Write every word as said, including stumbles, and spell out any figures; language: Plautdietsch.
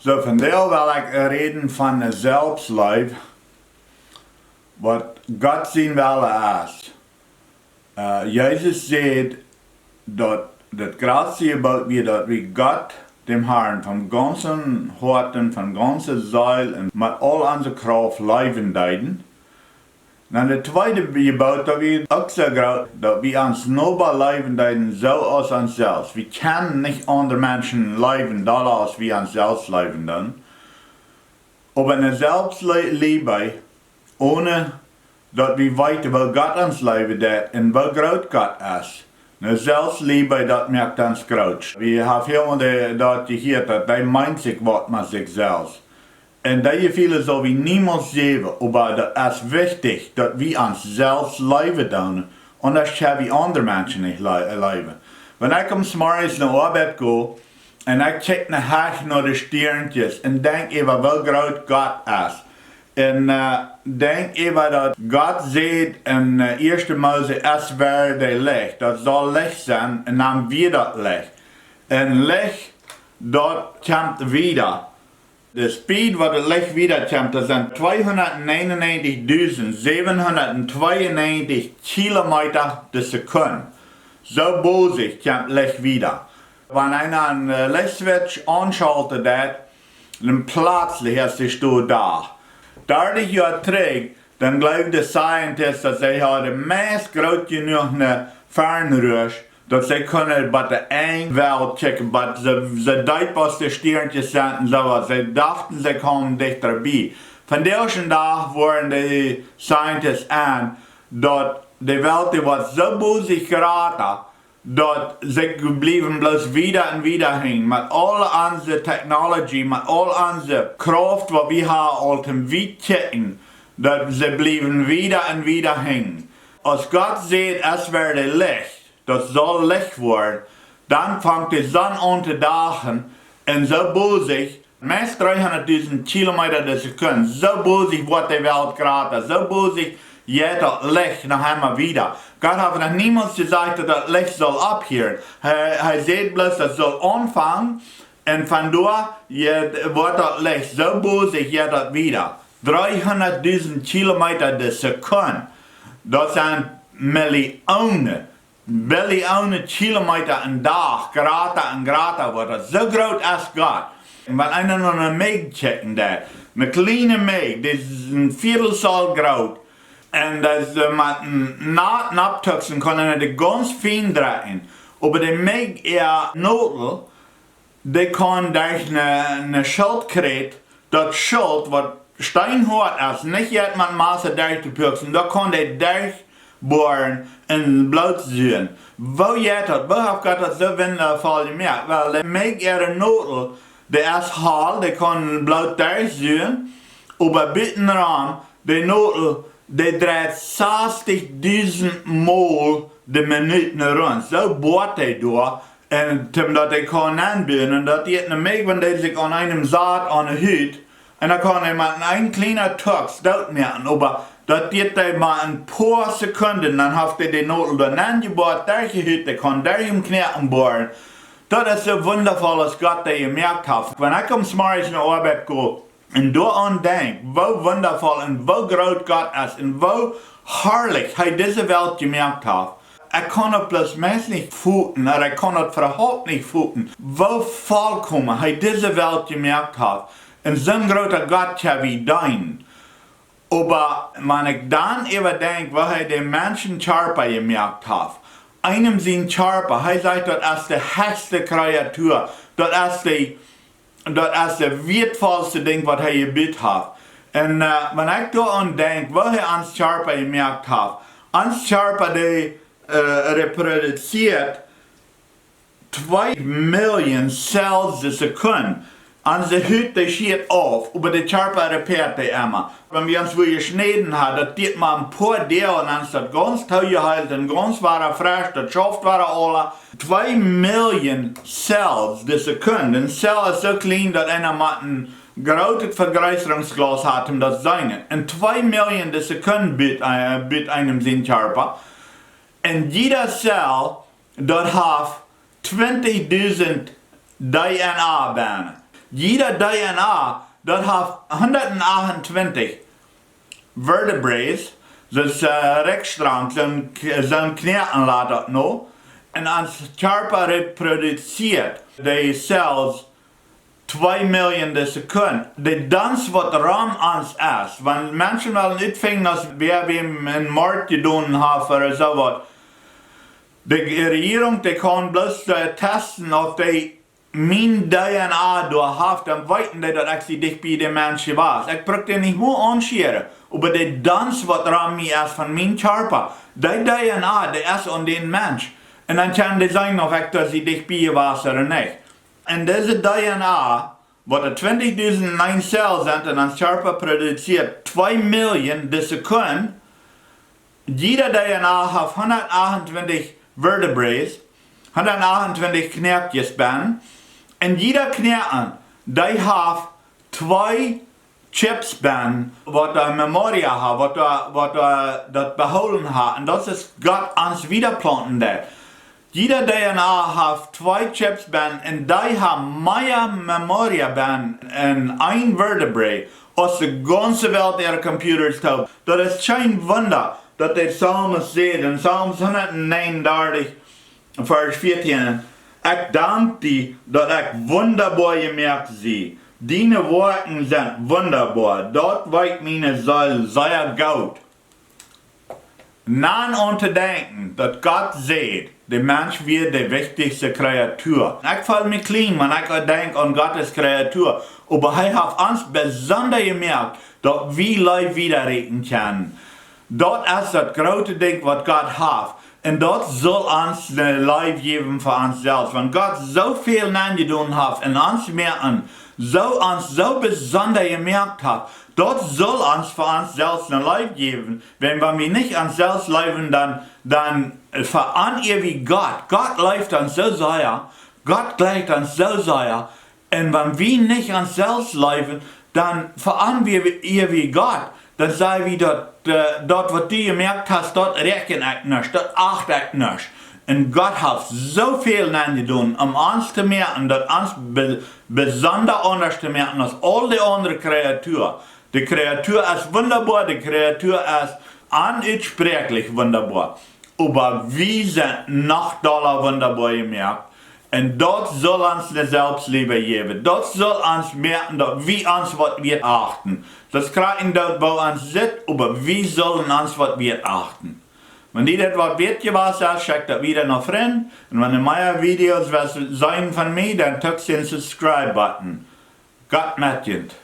Soo, vondoag well ekj räden von de Selfstleew, waut Gott sien Wellen es. Äh, Jesus säd, daut daut jratste Jeboot wia, daut wie Gott, däm Harn, von gaunzem Hoat, von gaunze Seel un met aul onse Krauft leewen deeden. Dan daut tweede Jeboot, daut wia uk soo groot, daut wie onsen Noba leewen deeden soo aus ons selfst. Wie kjennen nich aundre Menschen leewen dolla aus wie ons selfst leewen doonen. Oba eene Selfstliebe, onen daut wie weeten, woo Gott ons leewen deit un woo groot Gott es. Eene Selfstliebe, daut moakt ons groot. Wie haben väl mol de-, daut jehieet, daut dee meent sikj waut met sikj selfst. Un dee Jefeelen sell wie niemols jäwen, oba daut es wichtich, daut wie ons selfst leewen doonen, aundasch kjenn wie aundre Menschen nich le-, leewen. Wan ekj zemorjes no Oabeit go un ekj kjikj no Hecht no de Stiernkjes un denkj äwa woo groot Gott es. Un, äh, denkj äwa daut Gott säd en, äh, ieeschte Mose, "Es werde Licht." Daut saul Licht sennen, un dan wia daut Licht. Un Licht, daut kjemt wieda. De Speed, waut daut Licht wieda kjemt, daut sent tweehundertneunundneunzigdusend siebenhundertzweiundneunzig Kilometa de Sekund. Soo bosich kjemt Licht wieda. Wan eena een, äh, Lichtswitch aunschalten deit, dan pletslich es dee Stow doa. Dartich Joa trigj, dan jleewden de Scientists, daut see hauden meist groot jenuach een Fernrohr, daut see kunnen bie de Enj Welt kjikjen, oba see, see deed bloos de Stiernkjes seenen un soo waut. See dochten, see kjeemen dichta bie. Vondoag dän Dach woaren de Scientists en, daut de Welt, dee woat soo bosich jrata, daut see bliewen bloos wieda un wieda hinjen. Met aul onse technology, met aul onse Krauft, waut wie haben, aul toom wiet kjikjen, daut see bliewen wieda un wieda hinjen. Aus Gott säd, "Es werde Licht", daut saul Licht woaren, dan fangt de Sonn aun to dachen un soo bosich, meist dreehundertdusend Kilometa de Sekund, soo bosich woat de Welt jrata, soo bosich jeit daut Licht noch emma wieda. Gott haft noch niemols jesajcht, daut daut Licht saul opphieren. Hee, hee sajcht bloos, daut saul aunfangen, un von doa jeit, woat daut Licht soo bosich, jeit daut wieda. Dreehundertdusend Kilometa de Sekund. Daut sent Millionen, Billionen Kilometa een Dach, jrata un jrata woat daut. Soo groot es Gott. Un wan eena no eene Meeg kjikjen deit, eene kjliene Meeg, dee es een Viedel Zoll groot, un daut es, äh, met een Naht nopp to tuksen, kaun eena dee gaunz fein dreien. Oba de Meeg äa Notel, dee kaun derch eene, eene Schildkröt, daut Schilt, waut steenhoat es, nich jeit met Massa derch to puksen, daut kaun dee derchboaren un Bloot suagen. Woo jeit daut? Woo haft Gott daut soo wundafoll jemoakt? Well, de Meeg äare Notel, dee es holl, dee kaun Bloot derchsuagen, oba buten rom, de Notel, dee dreit sastichdusend Mol de Minut runt. Soo boat dee doa. Un toom daut dee kaun aunbuen, un daut jeit nich mea, wan dee sikj aun eenem sat aun de Hut, un dan kaun dee met een kjlienen Tuks doot moaken, oba daut jeit dee mau een poa Sekunden, dan haft dee de Notel doa aunjeboat, derch de Hut, dee kaun derch dän Knoakjen boaren. Daut es soo wundafoll, aus Gott dee jemoakt haft. Wan ekj zemorjes no Oabeit go, un doaraun denkj, woo wundafoll un woo groot Gott es un woo harlich hee dise Welt jemoakt haft. Ekj kaun daut bloos meist nich foten, ooda ekj kaun daut äwahaupt nich foten, woo volkomen hee dise Welt jemoakt haft. Un soon groota Gott kjenn wie deenen. Oba wan ekj dan äwadenkj, woo hee dän Menschen Kjarpa jemoakt haft. Eenem sien Kjarpa, hee sajcht, daut es de hechste Kreatua, daut es de daut es daut wieetvollste Dinkj, waut hee jebut haft. Un, äh, wan ekj doaraun denkj, woo hee ons Kjarpa jemoakt haft, ons Kjarpa, dee, äh, reproduzieet twee Million Zellen de Sekund. Onse Hut, dee schieet auf, oba de Kjarpa repeat dee emma. Wan wie ons wua jeschnäden haben, daut diet mau een poa Doag un dan es daut gaunz toojeheelt un gaunz wada fresch, daut schauft wada aula. Twee Million Zellen de Sekund. Eene Zell es soo kjlien, daut eena mau een grootet Vegreesterungsglas haft, om daut to seenen. Un twee Million de Sekund bit, äh, bit eenem sien Kjarpa. Un jiede Zell, daut haft twintichdusend D N A bennen. Jieda D N A, daut haft hundat achtuntwintich vertebrae, daut es, äh, Rikjstrank, soon, soon Knoaken lat daut no. Un ons Kjarpa reproduzieet de Zellen twee Million de Sekund. De Danz waut rom ons es. Wan Menschen wellen utfinjen aus wäa wäm een Moord jedonen haft ooda soo waut. De Rejierunk, dee kaun bloos, äh, testen auf dee mien D N A doa haft, dan weeten dee daut ekj sie dicht bie dän Mensch wia. Ekj bruk dän nich mea aunschieren, oba de Danz waut rom mie es von mien Kjarpa, dee D N A, dee es aun dän Mensch. Un dan kjennen dee seenen auf ekj doa sie dicht bie wia ooda nich. Un dise D N A, waut de twintich dusent Zellen sent un ons Kjarpa produzieet twee Million de Sekund, jieda D N A haft hundat achtuntwintich vertebrae, hundat achtuntwintich Knoakjes bennen, un jieda Knoaken, dee haft twee Chips bennen, waut de Memoria haft, waut de, waut de, daut behoolen haft, un daut es Gott ons wiedaplaunten deit. Jieda D N A haft twee Chips bennen un dee haft mea Memoria bennen en een vertebrae aus de gaunze Welt äare Computers toop. Daut es kjeen Wunda daut de Psalmist sajcht en Psalms hundat näajenundartich, Varsch vieetieen: Ekj dank die daut ekj wundaboa jemoakt sie. Diene Woakjen sent wundaboa. Daut weet miene Seel sea goot. Nich aun to denkjen daut Gott sajcht, de Mensch wia de wichtichste Kreatua. Ekj feel mie kjlien, wan ekj denkj aun Gott sien Kreatua. Oba hee haft ons besonda jemoakt, daut wie Läwen wiedarieekjen kjennen. Daut es daut groote Dinkj waut Gott haft. Un daut saul ons ne Leew jäwen fa ons selfst. Wan Gott soo väl nenjedonen haft un ons moaken, soo ons soo besonda jemoakt haft, daut saul ons fa ons selfst ne Leew jäwen. Wan, wan wie nich ons selfst leewen, dan, dan, äh, veachten wie Gott. Gott leeft ons soo sea, Gott jlikjt ons soo sea. Un wan wie nich ons selfst leewen, dan veachten wie, wie Gott. Dan saj wie daut, äh, daut waut du jemoakt hast, daut räakjen ekj nich, daut acht ekj nich. Un Gott haft soo väl nenjedonen om ons to moaken, daut ons be-, besonda aundasch to moaken aus aul de aundre Kreatua. De Kreatua es wundaboa, de Kreatua es onutsproakjlich wundaboa. Oba wie sent noch dolla wundaboa jemoakt. Un daut saul ons ne Selfstleew jäwen. Daut saul ons moaken daut wie ons waut wieet achten. Daut es krakjt daut woo ons sitt, oba wie sullen ons waut wieet achten. Wan die dit waut wieet jewast es, schekj daut wieda no Frind. Un wan du mea Videos west seenen von mie, dan drikj dän Subscribe-Button. Gott met junt.